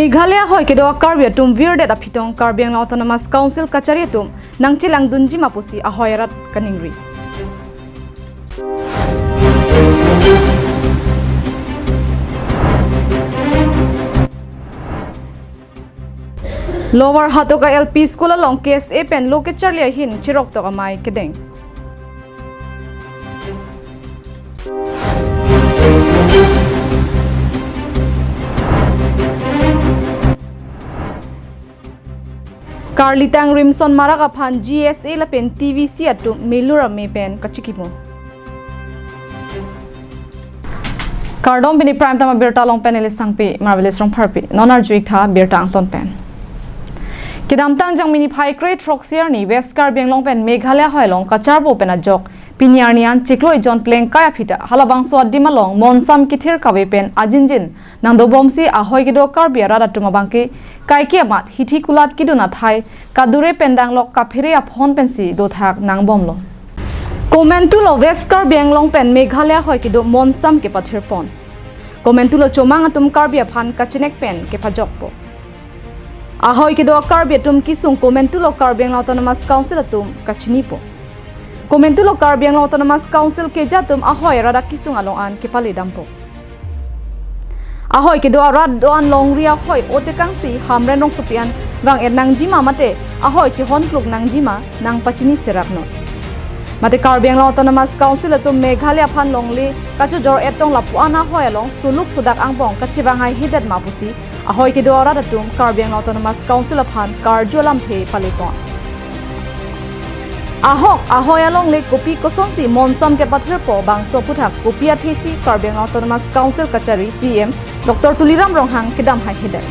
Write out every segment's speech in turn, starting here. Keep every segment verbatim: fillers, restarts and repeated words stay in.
Meghalaya ahoi kedo Karbi atum virdet aphi tong Karbi Anglong Autonomous Council kachari atum nangchelangdunji ma pusi ahoi arat kaningri. Lower Hatoka L P School along K S A pen lo kecharli ahin chiroktok amei kedeng. Karlitang Rimson Marak aphan G S A lapen T V C atum melu rame pen kachikimo. Kardom, pini Prime Time abirta along pen neli Sangpi Marvelous Rongpharpi. Non arju-ik tha birta angton pen. Kedamtang Jangmi niphai kre-throksi arni West Karbi Anglong pen Meghalaya ahoi along kacharvo pen ajok pini arni an chiklo ejon plengkai aphi ta halabangso adim along monsam kethir kave pen ajinjin nangdobomsi ahoi kedo Karbi arat atum abangke kaike amat hithi kulat kedun athai kadure pen danglok kaphere aphon pensi dothak nangbomlo. Komantu lo West Karbi Anglong pen Meghalaya ahoi kedo monsam kepathirpon. Komantu lo chomang atum Karbi aphan kachenek pen kepajokpo. Ahoi kedo Karbi atum kesung komantu lo Karbi Anglong Autonomous Council atum kachinipo. Komantu lo Karbi Anglong Autonomous Council keja atum ahoi arat akesung along an kepaledampo. Ahoi kedo arat do-an longri ahoi otekangsi Hamren Rongsopi an vang-et nangjima mate ahoi chehon kluk nangjima nangpachini seraknon. Mate Karbi Anglong Autonomous Council atum Meghalaya aphan longle kachojor-et tong lapu-an ahoi along suluk sudak angbong kachevang haihedet ma pusi ahoi kedo arat atum Karbi Anglong Autonomous Council aphan karju alamthe palepon. Ahok ahoi alongle kopi kosonsi monsam kepathirpo bangso aphuthak kopi athesi Karbi Anglong Autonomous Council kachari C E M Doctor Tuliram Ronghang kedam haihedet.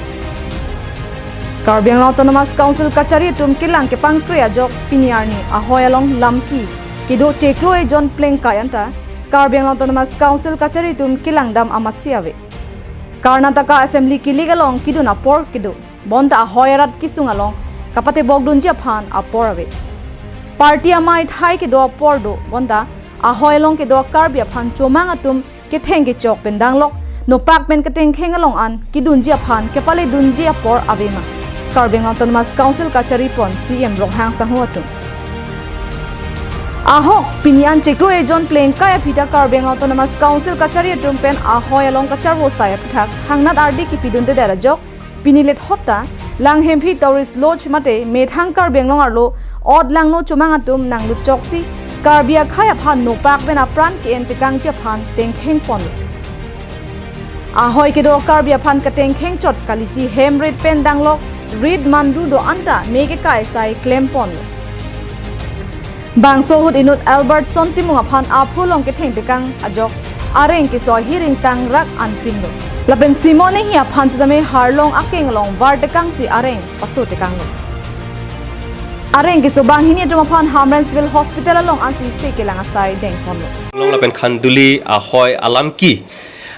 Karbi Anglong Autonomous Council kachari atum kelang kepangkre ajok pini arni ahoi along lamki kedo chiklo ejon plengkai anta Karbi Anglong Autonomous Council kachari atum kelangdam amatsi ave. Karnataka Assembly kilik along kedun apor kedo, bonta ahoi arat kesung along kapatebokdunji aphan apor ave. Party amei thai kedo apor do, bonta ahoi along kedo Karbi aphan chomang atum ketheng kechok pen danglok nopak pen ketengkheng along an kedunji aphan kepaledunji apor avema Karbi Anglong Autonomous Council kacharipon C E M Ronghang sangho atum. Ahok pini an chiklo ejon plengkai aphi ta Karbi Anglong Autonomous Council kachari atum pen ahoi along kacharvo asai aphuthak hangnat ardi kipidundedet ajok pini lethot ta Langhemphi Tourist Lodge mate methang Karbi Anglong arlo ot langno chomang atum nanglut choksi Karbi akhei aphan nopak pen apran ke-en tekangji aphan tengkhengponlo. Ahoi kedo Karbi aphan ketengkheng chot kalisi hem rit pen danglok rit mandu do-an ta me kekai asai klemponlo. Bangso ahut inut Albertson Timung aphan aphu along ketheng tekang ajok areng keso ahiring tangrak anpinlo. Lapen Simon Enghi aphan setame harlong akeng along var tekangsi areng paso tekanglo. Areng keso banghini atum aphan Hamren Civil Hospital along ansi se kelang asai dengponlo. Long lapen Khanduli ahoi alamki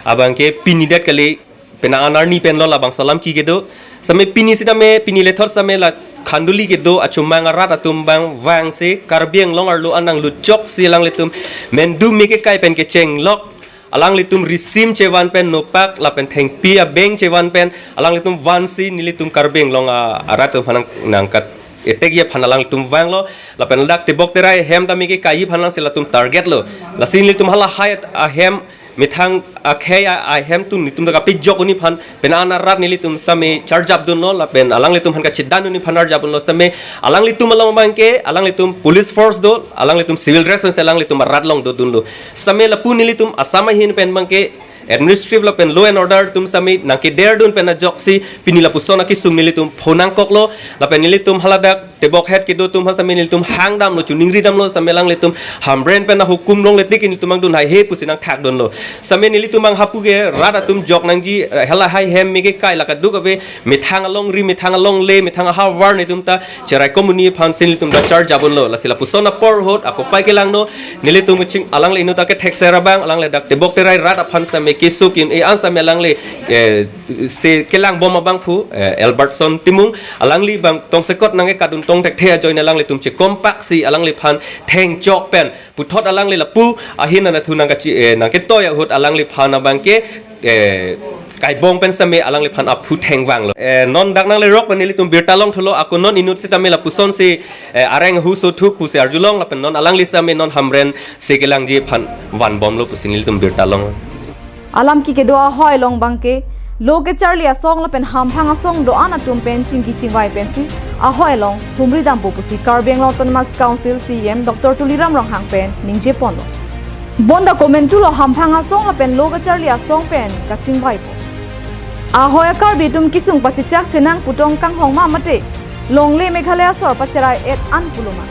abangke pini det kali, penang an arni pen lo labangso alamki kedo. Setame pini setame, pini lethot setame la Khanduli kedo achomang arat atum abang vangsi Karbi Anglong arlo an nanglut choksi alanglitum mandu me kekai pen kechenglok, alanglitum risim chevan pen nopak lapen thengpi abeng chevan pen alanglitum vansi nelitum Karbi Anglong a-, arat atum aphan nang, nangkat-etekji aphan alanglitum vanglo. Lapen ladak tebok terai ahem ta me kekaiji aphan nangsi latum target lo. Lasi nelitum hala hai ahem methang akhei a-, ahem atum nelitum ta kapejok un-e aphan penang an arat nelitum setame charjapdunlo lapen alanglitum aphan kachedan un-e aphan arjapdunlo setame alanglitum along abangke alanglitum police force do, alanglitum civil dress pensi alanglitum arat along dodunlo. Setame lapu nelitum Assam ahin pen abangke administrative lapen law and order atum setame nangkederdun pen ajoksi pini lapuson akesung nelitum phonangkoklo lapen nelitum haladak tebok het kedo atum ha setame nelitum hangdamlo, choningridamlo setame alanglitum Hamren pen ahukum longle tik nelitum angdun haihe pusi nangthakdunlo. Setame nelitum abang hapu ke rat atum jok nangji, eh, hala hai hem me kekai la kaduk ave methang alongri, methang alongle, methang ahavar nelitum ta cherai komuni aphansi nelitum ta charjapdunlo. Lasi lapuson apor ahut akopai kelangno nelitum keching alangli inut ta kethekser abang alangli dak tebok terai rat aphan setame keso ki-un-e an setame alangli, eh, se kelangbom abangphu, eh, Albertson Timung, alangli abang tongsekot nangkekadun tong thekthe ajoine alanglitum chekompaksi alangliphan thengchok pen puthot alangli lapu ahin anatthu nangkachi, eh, nangketoi ahut alangliphan abangke, eh, Kaibong pen sitame alangliphan aphu thengvanglo. Eh, non dak nanglerok pen nelitum birta longthulo, ako non inut sitame lapusonsi, eh, areng ahuso thu pusi arjulong lapen non alangli sitame non Hamren si kelangji aphan vanbomlo pusi nelitum birta long. Alam ke kedo ahoi along abangke, lo kecharli asong lapen hamphang asong do-an atum pen chingki chingvai pensi, ahoi along humri dampo pusi Karbi Anglong Autonomous Council C E M Doctor Tuliram Ronghang pen ningjeponlo. Bonta komantulo hamphang asong lapen lo kecharli asong pen kachingvaipo. Ahoi a-Karbi atum kesung pachechak senang putong kanghong ma mate longle Meghalaya asor pacherai et an pulo ma.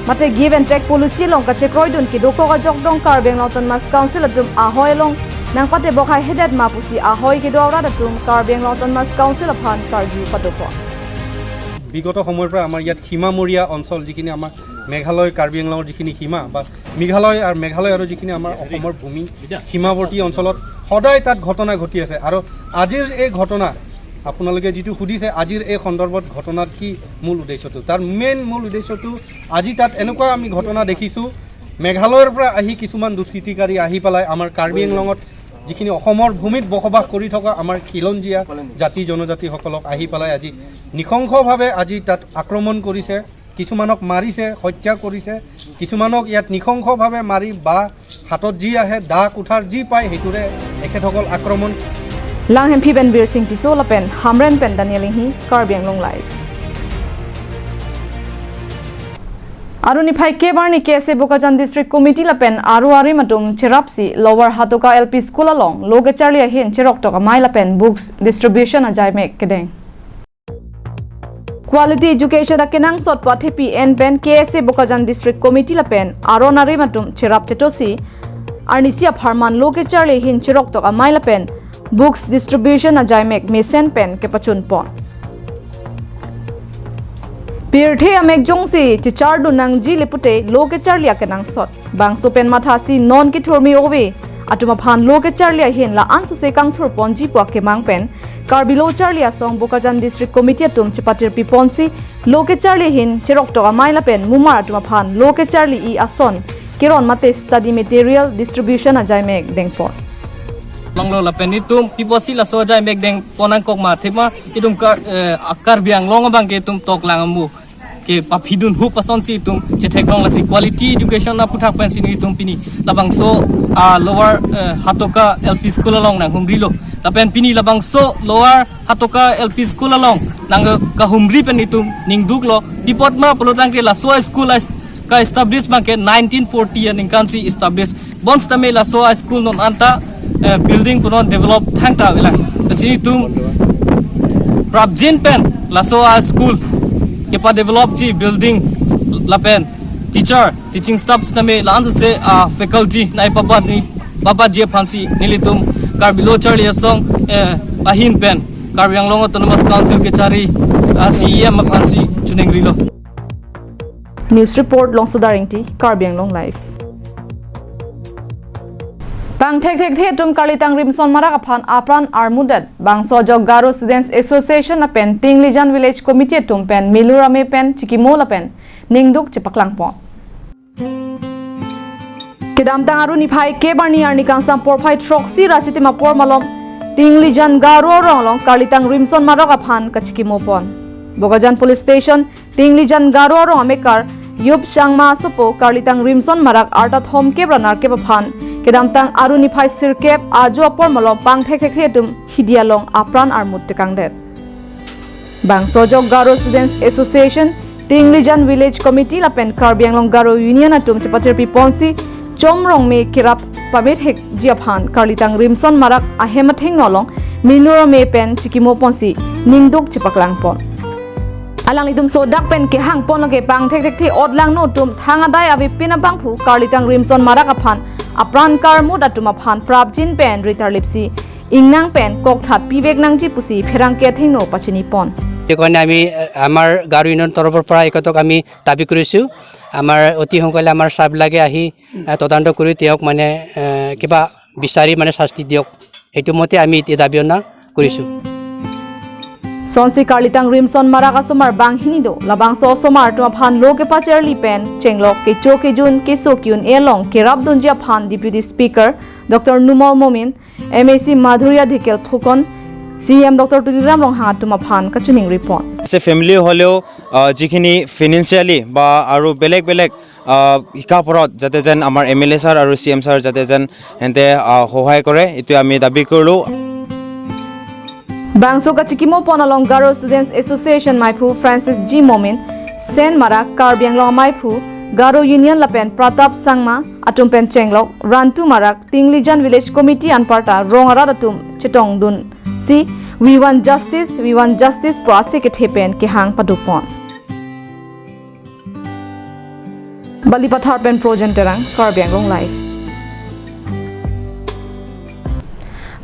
Mate give and take policy along kachekroidun kedokok ajok dong Karbi Anglong Autonomous Council atum ahoi along nangpatebok haihedet ma pusi ahoi kedo arat atum Karbi Anglong Autonomous Council aphan karju padopo. বিগত সময়ৰ পৰা আমাৰ ইয়াত সীমামূৰীয়া অঞ্চল, যিখিনি আমাৰ মেঘালয়, কাৰ্বি আংলঙৰ যিখিনি সীমা বা মেঘালয় আৰু, মেঘালয় আৰু যিখিনি আমাৰ অসমৰ ভূমি সীমাৱৰ্তী অঞ্চলত সদায় তাত ঘটনা ঘটি আছে। আৰু আজিৰ এই ঘটনা, আপোনালোকে যিটো সুধিছে, আজিৰ এই সন্দৰ্ভত ঘটনাৰ কি মূল উদ্দেশ্যটো, তাৰ মেইন মূল উদ্দেশ্যটো, আজি তাত এনেকুৱা আমি ঘটনা দেখিছোঁ, মেঘালয়ৰ পৰা আহি কিছুমান দুষ্কৃতিকাৰী আহি পেলাই আমাৰ কাৰ্বি আংলঙত যিখিনি অসমৰ ভূমিত বসবাস কৰি থকা আমাৰ খিলঞ্জীয়া জাতি জনজাতিসকলক আহি পেলাই আজি নৃশংসভাৱে আজি তাত আক্ৰমণ কৰিছে, কিছুমানক মাৰিছে, হত্যা কৰিছে, কিছুমানক ইয়াত নৃশংসভাৱে মাৰি বা হাতত যি আহে, দা কুঠাৰ যি পায়, সেইটোৰে তেখেতসকল আক্ৰমণ Langhem aphi pen Birsing Tisso lapen Hamren pen Daniel Inghi, Karbi Anglong Live. Aru niphai kep arni K S A Bokajan District Committee lapen aru arim atum cherapsi Lower Hatoka L P School along lo kecharli ahin cheroktok amei lapen books distribution ajaimek kedeng. Quality education akenangsot pathepi en pen K S A Bokajan District Committee lapen aron arim atum cherap chetosi arnisi apharman lo kecharli ahin cheroktok amei lapen books distribution ajaimek mesen pen kepachunpon. Pirthe amek jongsi chechardun nangji le pute lo kecharli akenangsot. Bangso pen mathasi non kethurmi ove atum aphan lo kecharli ahin la-an suse kangthurponji pu akemang pen Karbi Lo Charli Asong Bokajan District Committee atum chepatirpiponsi lo kecharli ahin cheroktok amei lapen mumar atum aphan lo kecharli-i ason keron mate study material distribution ajaimek dengpon. Longlo lapen itum piposi laso ajaimek dengpon nangkok ma thema itum Kar-, eh, Karbi Anglong abangke itum toklang amu kepaphidun hup asonsi itum chetheklong, lasi quality education aputhak pensi nelitum pini labangso, ah, Lower, eh, Hatoka L P School along nanghumrilo. Lapen pini labangso Lower Hatoka L P School along nangkahumri pen itum ningduklo. Pi apot ma pulotangte laso school as-, ka-establish abangke nineteen forty aningkansi establish. Bonsitame laso a-school non anta, eh, building punon develop thangta avelang. Lasi itum prapjin pen laso a-school kepadevelopji building lapen teacher, teaching staff sitame la-an suse, ah, faculty nai papat ni papatji aphansi nelitum Karbi Lo Charli Asong, eh, ahin pen Karbi Anglong Autonomous Council kechari, ah, C E M aphansi chiningrilo. News report, Longsodar Ingti, Karbi Anglong Live. Pangthekthekthe atum Karlitang Rimson Marak aphan apran armudet, bangso ajok Garo Students Association lapen Tinglijan Village Committee atum pen milurame pen chikimo lapen ningduk chepaklangpon. Kedamtang aru niphai kep arni arni kangsam porphai throksi ra chitim apor malom Tinglijan Garo arong along Karlitang Rimson Marak aphan kachikimopon. Bokajan Police Station, Tinglijan Garo arong amekar Yup Sangma asopo Karlitang Rimson Marak arta thomkep ra nerkep aphan kedamtang aru niphai sirkep ajo apor malom pangthekthekthe atum hidi along apran armut tekangdet. Bangso ajok Garo Students Association, Tinglijan Village Committee lapen Karbi Anglong Garo Union atum chepatirpiponsi Chom Rongme kerap pamethekji aphan Karlitang Rimson Marak ahem athengno along milurame pen chikimoponsi ningduk chepaklangpon. Alanglitum sodak pen kehangpon lake pangthekthekthe otlangno atum thang adai avepin abangphu Karlitang Rimson Marak aphan apran karmut atum aphan prapjin pen ritarlipsi ingnang pen kokthat pivek nangji pusi pherangke athengno pachinipon. সেইকাৰণে আমি, আহ, আমাৰ গাৰো ইউনিয়ন তৰফৰ পৰা একতক আমি দাবী কৰিছোঁ, আমাৰ অতি সোনকালে আমাৰ ছাৰবিলাকে আহি, আহ, তদন্ত কৰি তেওঁক মানে, আহ, কিবা বিচাৰি মানে শাস্তি দিয়ক, সেইটো মতে আমি এতিয়া দাবী অনা কৰিছোঁ। Sonsi Karlitang Rimson Marak asomar banghini do, labangso asomar atum aphan lo kepacharli pen chenglok kecho kejun keso ki-un-e along kerapdunji aphan Deputy Speaker Doctor Numal Momin, MAC Madhurya Dhikel Phukan, CEM Doctor Tuliram Ronghang atum aphan kachiningri pon. As a family হ'লেও, আহ, যিখিনি ফিনেন্সিয়েলি বা আৰু বেলেগ বেলেগ, আহ, শিক্ষা ওপৰত যাতে যেন আমাৰ এম এল এ ছাৰ আৰু চি এম ছাৰ যাতে যেন সিহঁতে, আহ, সহায় কৰে, এইটোৱে আমি দাবী কৰিলোঁ। Bangso kachikimo pon along Garo Students Association maiphu Francis G Momin, Sen Marak, Karbi Anglong amaiphu, Garo Union lapen Pratap Sangma atum pen chenglok, Rantu Marak, Tinglijan Village Committee anparta rong arat atum chetongdunsi, "We want justice, we want justice" pu ase kethe pen kehang pado pon. Balipathar pen Projen Terang, Karbi Anglong Live.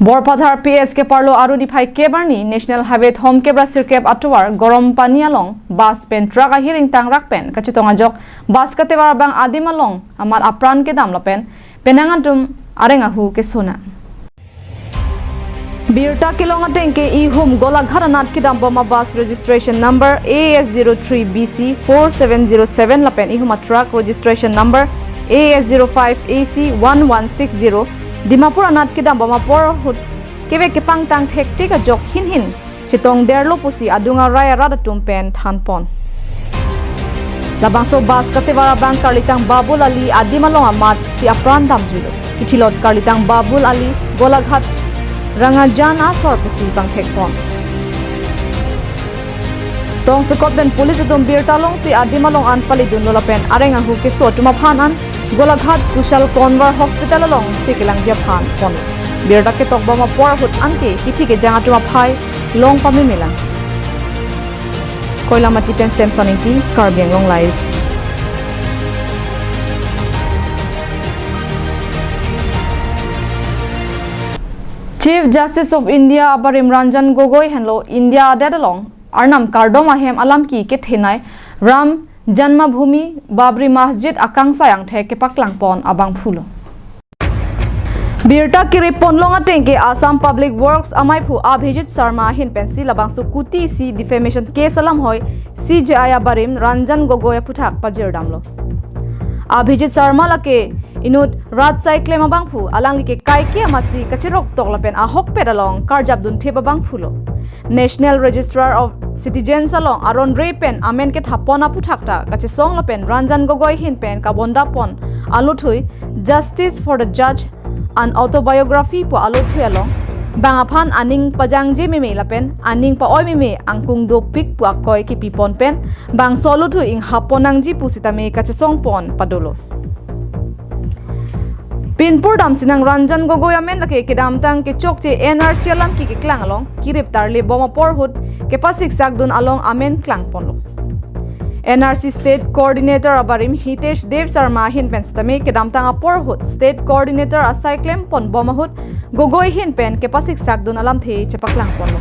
Borpathar P S keparlo Aru niphai kep arni National Highway thomkep ra sirkep atovar Gorompani along bus pen truck ahiring tangrak pen kachetong ajok bus katevar abang adim along amat apran kedam lapen penang atum areng ahu kesona. Birta kelong ateng ke ihum Golaghat anat kedam bom abus registration number A S zero three B C four seven zero seven lapen ihum atruck registration number A S zero five A C one one six zero Dimapur anat kedam bom apor ahut kevek kepangtang thektik ajok hinhin chetong derlo pusi adung arai arat atum pen than pon. Labangso bus katevar abang Karlitang Babul Ali adim along amat si apran damjuilo. Kithilot Karlitang Babul Ali, Golaghat Rangajan asor pusi bang thek pon. Tongsekot pen police atum birta longsi adim along an palidunlo lapen areng ahu keso atum aphan an Golaghat Kushal Konwar Hospital alongsi kelangji aphan pon. Birta ketok bom apor ahut anke kithi kejang atum aphai long pamemelang. Koilamati pen Samson Ingti, Karbi Anglong Live. Chief Justice of India abarim Ranjan Gogoi henlo India adet along Arnam kardom ahem alam ki kethenei Ram Janmabhoomi Babri Masjid akangsai angthek kepaklang pon abangphulo. Birta kiri ponlong ateng ke Assam Public Works amaiphu Abhijit Sharma ahin pensi labangso kuti isi defamation case alam hoi C J I abarim Ranjan Gogoi aphuthak pajirdamlo. Abhijit Sharma lake inut rat sai klem abangphu, alangli ke kaike amatsi kachirok tok lapen ahokpet along karjap dunthip abangphulo. National Registrar of Citizens along aron re pen amen kethapon aphuthak ta kachesong lapen Ranjan Gogoi ahin pen kabonda pon aluthui Justice for the Judge, an Autobiography pu aluthui along bang aphan aning pajangje meme lapen aning pa-oi meme angkung dopik pu akoi kipi pon pen bangso aluthui inghap pon nangji pusitame kachesong pon padolo. Pinpur damsinang Ranjan Gogoi amen lake kedamtang kechokche N R C alam ki keklang along kirip tarlip bom apor ahut kepasik sakdun along amen klang ponlo. N R C State Coordinator abarim Hitesh Dev Sharma ahin pen sitame kedamtang apor ahut State Coordinator asai klem pon bom ahut Gogoi ahin pen kepasik sakdun alamthe chepaklang ponlo.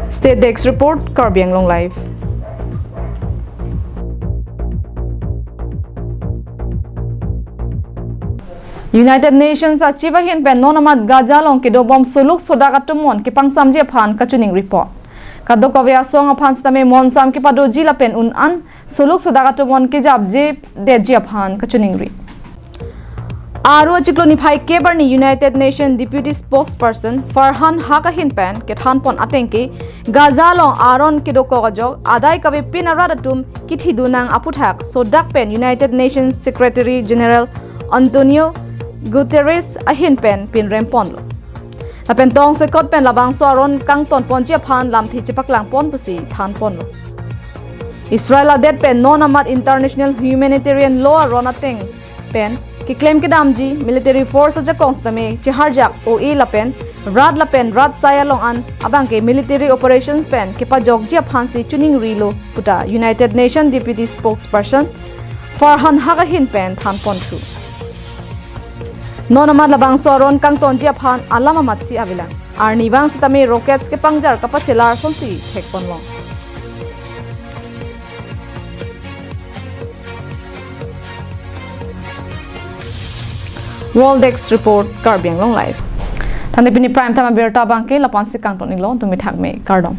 State Desk Report, Karbi Anglong Live. United Nations achieve ahin pen non amat Gaza along kedo bom soluk sodak atum mon kepangsamji aphan kachiningri pon. Kadokave asong aphan sitame monsam kepadoji lapen un an soluk sodak atum mon kejapje detji aphan kachiningri. Aru achiklo niphai kep arni United Nations Deputy Spokesperson Farhan Haq ahin pen kethan pon ateng ke Gaza along aron kedokok ajok adai kavepin arat atum kithidunang aphuthak sodak pen United Nations Secretary General Antonio Guterres ahin pen pinrem ponlo. Lapen tongsekot pen labangso aron kangton ponji aphan lamthe chepaklang pon pusi than ponlo. Israel adet pen non amat international humanitarian law aron ateng pen keklem kedamji military force ajakong sitame cheharjak O A lapen rat lapen rat sai along an abang ke military operations pen kepajokji aphansi chiningrilo puta United Nations Deputy Spokesperson Farhan Haq ahin pen than ponthu. Non amat labangso aron kangtonji aphan alam amatsi avelang. Arnivang sitame rockets kepangjar kapachelar asonsi thek ponlong. World Desk Report, Karbi Anglong Live. Tangte pini prime time abirta abang ke lapu-ansi kangton-iklo, tumi thakme, kardom.